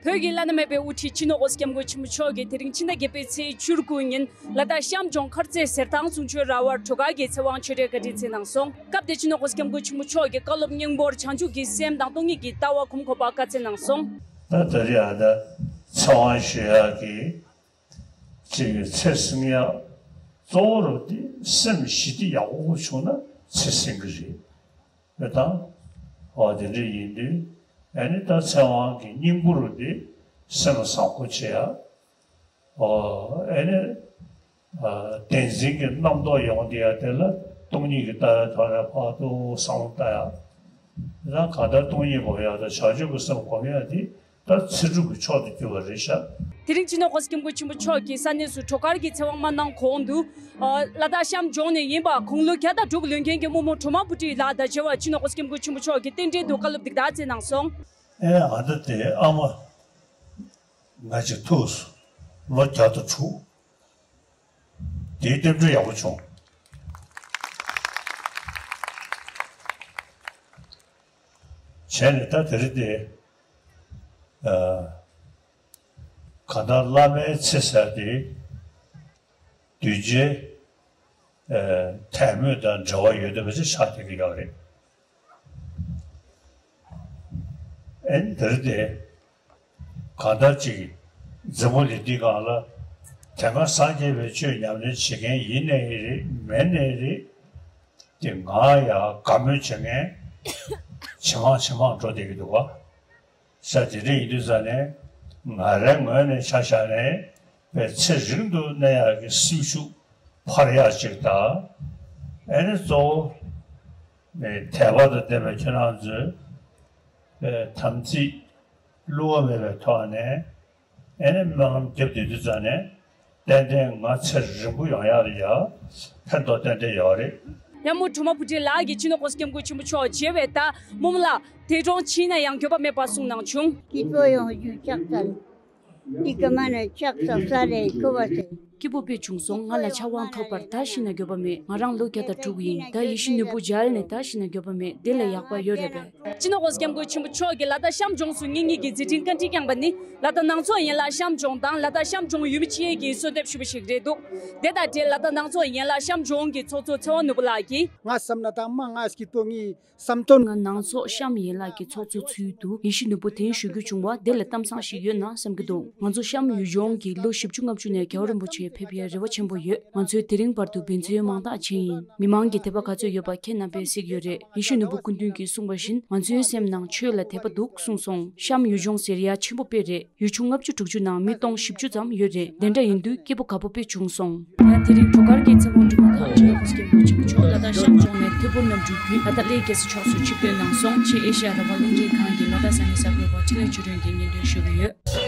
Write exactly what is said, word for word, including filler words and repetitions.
བོད་ཀྱི་བླ་ན་མེད་པའི་དབུ་ཁྲིད་སྤྱི་ནོར་༸གོང་ས་༸སྐྱབས་མགོན་ཆེན་པོ་མཆོག་གིས་དེ་རིང་ཕྱི་ཟླ་བརྒྱད་པའི་ཚེས་བཅུ་དགུ་ཉིན་ལ་དྭགས་གཤམ་ལྗོངས་མཁར་རྩེ་ཟེར་ཐང་གསུང་ཆོས་ར་བར་བྲོ་གར་གྱི་ཚེ་དབང་ཆོས་འབྲེལ་བཀའ་དྲིན་བསྩལ་གནང་སོང་། སྐབས་དེར་སྤྱི་ནོར་༸གོང་ས་༸སྐྱབས་མགོན་ཆེན་པོ་མཆོག་གིས་བཀའ་སློབ་སྙིང་པོར་བྱང་ཆུབ་ཀྱི་སེམས་དང་སྟོང་ཉིད་ཀྱི་ལྟ་བ་གོམ་གོམ་པ་བཀའ་སྩལ་གནང་སོང་། ད་ད་རེས་ཨ་ད་ཚེ་དབང་ཞུ་ཡག་གི་ཅིག་ཚེ་བསྲིང་ཡག་གཙོ་བོ་རུ་དེ་སེམས་ཞི་བདེ་ཡག་པོ་བྱུང་ན་ཚེ་བསྲིང་གི་རེད། དེ་དང་། འོ་དེ་འདྲ་ཡིན་དུས་ཨ་ནི་ད་ཚེ་དབང་གི་སྙིང་པོ་རུ་དེ་སེམས་བཟང་པོ་བྱེད་ཡག་འོ་ཨ་ནི་བདེན་འཛིན་གྱི་རྣམ་རྟོག་ཡོང་དེ་ཡག་དེ་ལ་སྟོང་ཉིད་ཀྱི་ལྟ་བའི་ཐོག་ནས་ཕར་ཏོག་བསམ་བློ་བཏང་ཡག་ད་གང་ལྟར་སྟོང་ཉིད་སྒོམ་ཡག་དང་བྱང་ཆུབ་ཀྱི་སེམས་སྒོམ་ཡག་དེ་ད་ཚེ་སྒྲུབ་ཀྱི་མཆོག་ཏུ་གྱུར་པ་རེད་ཤག་དེ་རིང་སྤྱི་ནོར་༸གོང་ས་༸སྐྱབས་མགོན་ཆེན་པོ་མཆོག་གིས་ས་གནས་སུ་བྲོ་གར་གྱི་ཚེ་དབང་མ་གནང་གོང་དུ། ལ་དྭགས་གཤམ་ལྗོངས་ནས་ཡིན་པ་དགུང་ལོ་བརྒྱ་དང་དྲུག་ལོན་མཁན་གྱི་རྨོ་མོ་སྒྲོལ་མ་བུ་ཁྲིད་ལགས་དང་མཇལ་བར་སྤྱི་ནོར་༸གོང་ས་༸སྐྱབས་མགོན་ཆེན་པོ་མཆོག་གིས་རྟེན་འབྲེལ་དུ་བཀའ་སློབ་འདི་ལྟར་སྩལ་གནང་སོང་། ཨེ་ཨ་ད་དེ་ཨ་མ་ང་ཅིག་ཐུག་སོང་། ལོ་བརྒྱ་དང་དྲུག་དེའི་རྟེན་འབྲེལ་ཡག་པོ་བྱུང་། བྱས་ནས་ད་དེ་རིང་དེ་གང་ལྟར་བླ་མའི་ཚེ་ཟེར་དེ་གདུལ་བྱའི་དད་མོས་དང་འབྲེལ་བ་ཡོད་བསྡད་པ་ཅིག་ཆགས་བསྡད་ཀྱི་ཡོད་རེད། ཨེ་འདིར་དེ་གང་ལྟར་ཅིག་འཛམ་བུ་གླིང་འདི་སྒང་ལ་དེ་སྔ་སངས་རྒྱས་པའི་ཆོས་ཉམས་ལེན་བྱེད་མཁན་ཡིན་ནའི་རེད་མིན་ནའི་རེད། དེ་ང་ཡང་དགའ་མོས་བྱེད་མཁན་ཇེ་མང་ཇེ་མང་འགྲོ་བསྡད་ཀྱི་འདུག་བ། ས་དེ་འདྲ་ཡིན་དུས་ཙང་ནས་ང་རའི་ངོས་ནས་ཆ་བཞག་ནས་པའི་ཚེ་རིང་དུ་གནས་ཡག་གི་སེམས་ཤུགས་འཕར་ཡག་ཅིག་དང་། ཨེ་ནི་གཙོ་བོ་དད་པ་དང་ལྡན་པའི་ཁྱེད་རང་ཚོས་པའི་དམ་ཚིག་བསླུ་བ་མེད་པའི་ཐོག་ནས་ཨེ་ནི་སྨོན་ལམ་བརྒྱབ་བསྡད་དུས་ཙང་ནས་ཏན་ཏན་ང་ཚེ་རིང་པོ་ཡོང་ཡག་ལ་ཡ་ཕན་ཐོགས་ཏན་ཏན་ཡོད་རེད། ཡང་རྨོ་སྒྲོལ་མ་བུ་ཁྲིད་ལགས་ཀྱིས་སྤྱི་ནོར་༸གོང་ས་༸སྐྱབས་མགོན་ཆེན་པོ་མཆོག་མཇལ་བའི་ད་རྨོ་མོ་ལགས་དེ་གྲོང་ཕྱིན་ན་ཡང་འགྱོད་པ་མེད་པ་གསུངས་གནང་བྱུང་། སྐྱིད་པོ་ཡོང་རྒྱུ་ལྕགས་ཚར། འདི་ག་མ་ནས་ལྕགས་ཚར་ས་རེད་ཁོ་བ་ཟེར། སྐྱིད་པོ་དཔེ་བྱུང་སོང་། ང་ལ་ཕྱག་དབང་ཐོབ་པར་ད་ཤི་ན་འགྱོད་པ་མེད། ང་རང་ལོ་བརྒྱ་དང་དྲུག་ཡིན། ད་ཡིད་བཞིན་ནོར་བུ་མཇལ་ནས་ད་ཤི་ན་འགྱོད་པ་མེད། དེ་ལས་ཡག་པ་ཡོད་རེད་པས། སྤྱི་ནོར་༸གོང་ས་༸སྐྱབས་མགོན་ཆེན་པོ་མཆོག་གིས་ལ་དྭགས་གཤམ་ལྗོངས་སུ་གཉེན་ཉེ་གི་མཛད་འཕྲིན་བཀའ་དྲིན་བསྐྱངས་པ་ནི་ལ་དྭགས་ནང་ཚོགས་ཡན་ལག་གཤམ་ལྗོངས་དང་ལ་དྭགས་གཤམ་ལྗོངས་ཡུལ་མི་སྤྱི་གཡས་ཀྱིས་གསོལ་འདེབས་ཞུས་པ་ཞིག་རེད་འདུག་དེ་དང་འབྲེལ་ལ་དྭགས་ནང་ཚོགས་ཡན་ལག་གཤམ་ལྗོངས་ཀྱི་ཚོགས་གཙོ་ཚེ་དབང་ནོར་བུ་ལགས་ཀྱིས། ང་བསམ་ན་ད་མ་ང་སྐྱིད་པོ་ངའི་བསམ་དོན། ང་ནང་ཚོགས་གཤམ་ཡན་ལག་གི་ཚོགས་གཙོ་ཚུལ་དུ་ཡིད་བཞིན་ནོར་བུ་དེ་ཞུ་རྒྱུ་བྱུང་བ་དེ་ལ་གཏམ་བཟང་ཞིག་ཡོད་ན་བསམ་གྱི་འདུག་ང་ཚོ་གཤམ་ཡུལ་ལྗོངས་ཀྱི་ལོ་བཞི་བཅུ་ལྔ་བཅུ་ནས་རྒྱལ་བ་རིན་པོ་ཆེ་ཕེབས་ཡའི་རེ་བ་ཆེན་པོ་ཡོད། ང་ཚོས་དེ་རིང་བར་དུ་འབད་བརྩོན་མང་དག་བྱས་ཡིན། མི་མང་གི་དད་པ་ག་ཚོད་ཡོད་པ་ཁྱེད་རྣམ་པས་གཟིགས་ཡོད་རེད། ཡིད་བཞིན་ནོར་བུ་སྐུ་མདུན་གྱིས་གསུངས་པ་བཞིན་ང་ཚོའི་སེམས་ནང་ཆོས་ལ་དད་པ་འདུག་གསུངས་སོང་། གཤམ་ཡུལ་ལྗོངས་ཟེར་ཡ་ཆེན་པོ་དཔེ་རེད། ཡུལ་ཆུང་ལྔ་བཅུ་དྲུག་ཅུ་ནང་མི་སྟོང་བཞི་བཅུ་ཙམ་ཡོད་རེད། དེ་འདྲ་ཡིན་དུས་སྐྱིད་པོ་དགའ་པོ་དཔེ་བྱུང་སོང་། ཡང་དེ་རིང་བྲོ་གར་གྱི་ཚེ་དབང་སྒྲུབ་པ་དང་སྤྱི་ནོར་༸གོང་ས་༸སྐྱབས་མགོན་ཆེན་པོ་མཆོག་ལ་དྭགས་གཤམ་ལྗོངས་ནས་ཐད་འཕུར་གནམ་གྲུའི་བརྒྱུད་ལ་དྭགས་གླེ་རྒྱལ་ས་ཕྱོགས་སུ་ཆིབས་བསྒྱུར་གནང་སོང་། ཕྱིས་ཨེ་ཤ་ཡ་རང་དབང་རླུང་འཕྲིན་ཁང་གི་ལ་དྭགས་ས་གནས་གསར་འགོད་པ་འཕྲིན་ལས་ཆོས་སྒྲོན་གྱིས་སྙན་སྒྲོན་ཞུ་གི་ཡོད།